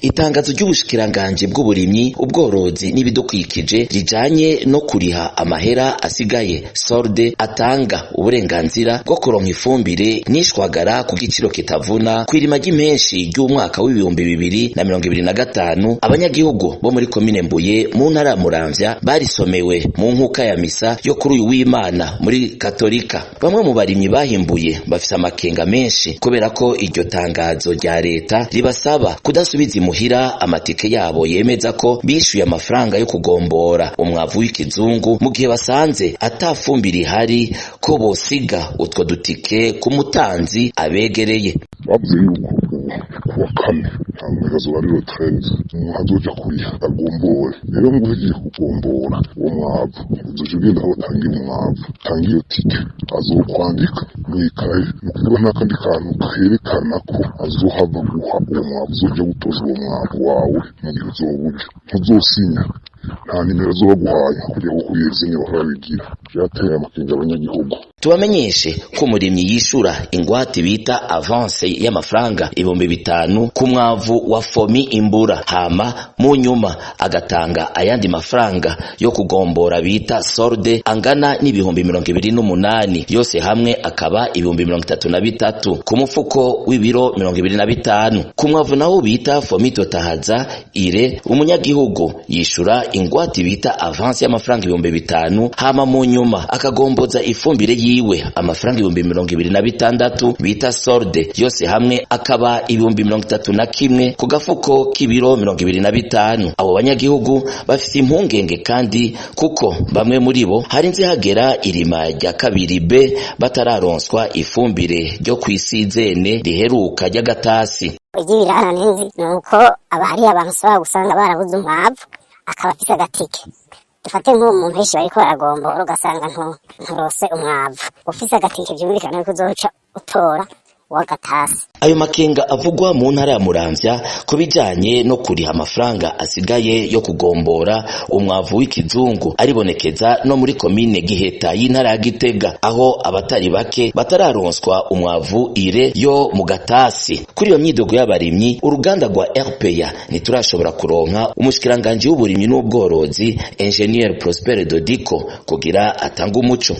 Itangazo ry'ubushikiranganji bw'uburimyi, ubworozi n'ibidukikije rijanye no kuriha amahera asigaye solde atanga uburenganzira bwo kuronka ifumbire n'ishwagara ku giciro kitavuna kw'irima ry'impenshi ry'umwaka w'2025, abanyagihugu bo muri komine Mbuye mu ntara ya Muramvya barisomewe mu nkuka ya misa yo kuri uyu w'Imana muri Katolika. Bamwe mu barimyi bahimbuye bafise amakenga menshi kubera ko iryo tangazo rya leta ribasaba kudasubiza imuhira amatike yabo yemeza ko bishuye amafaranga yo kugombora umwavu w'ikizungu mu gihe basanze atafumbire ihari, ko bosiga utwo dutike ku mutanzi abegereye. Bavuze yuko ubu kuwa kane ntabwo ari le 13 umuntu azoja kuriha agombore. Rero ngo uhejeje kugombora uwo mwavu, uzoja ugenda aho batangira umwavu, utanga iyo tike, azokwandika mw'ikaye. Ni ukuvuga nta kandi kantu kerekana ko azohava guha uwo mwavu. Uzoja gutoza uwo mwavu wawe mu gihe uzoba uje, ntuzosinya, nta nimero azoba aguhaye kugira ngo kuyezene bahora babigira. Vyateye amakenga abanyagihugu. Tubamenyeshe ko umurimyi yishura ingwate bita avance y'amafaranga 5000 ku mwavu wa Fomi Imbura, hama mu nyuma agatanga ayandi mafaranga yo kugombora bita solde angana n'28,000, yose hamwe akaba 33,000 ku mufuko w'ibiro 25. Ku mwavu nawo bita Fomi Totahaza ire, umunyagihugu yishura ingwate bita avance y'amafaranga 5000, hama mu nyuma akagomboza ifumbire yiwe amafaranga 26,000 bita solde, yose hamwe akaba 31,000 ku gafuko k'ibiro 25. Abo banyagihugu bafise impungenge kandi kuko bamwe muri bo harinze hagera irima rya kabiri B batararonswa ifumbire ryo kw'isizene riheruka ry'agatasi. Iry'ibirarane nzi ni uko aba hariyo abantu usaba gusanga barabuze umwavu, akaba afise agatike. Dufate nk'uwo muntu benshi bariko baragombora, ugasanga nturose umwavu, ufise agatike, vyumvikana yuko uzoca utora uw'agatasi. Ayo makenga avugwa mu ntara ya Muramvya ku bijanye no kuriha amafaranga asigaye yo kugombora umwavu w'ikizungu aribonekeza no muri komine Giheta y'intara ya Gitega, aho abatari bake batararonswa umwavu ire yo mu gatasi. Kuri iyo myidogo y'abarimyi, uruganda rwa RPA ntiturashobora kuronka umushikiranganji w'uburimyi n'ubworozi, Ingenieur Prosper Dodiko, kugira atange umuco.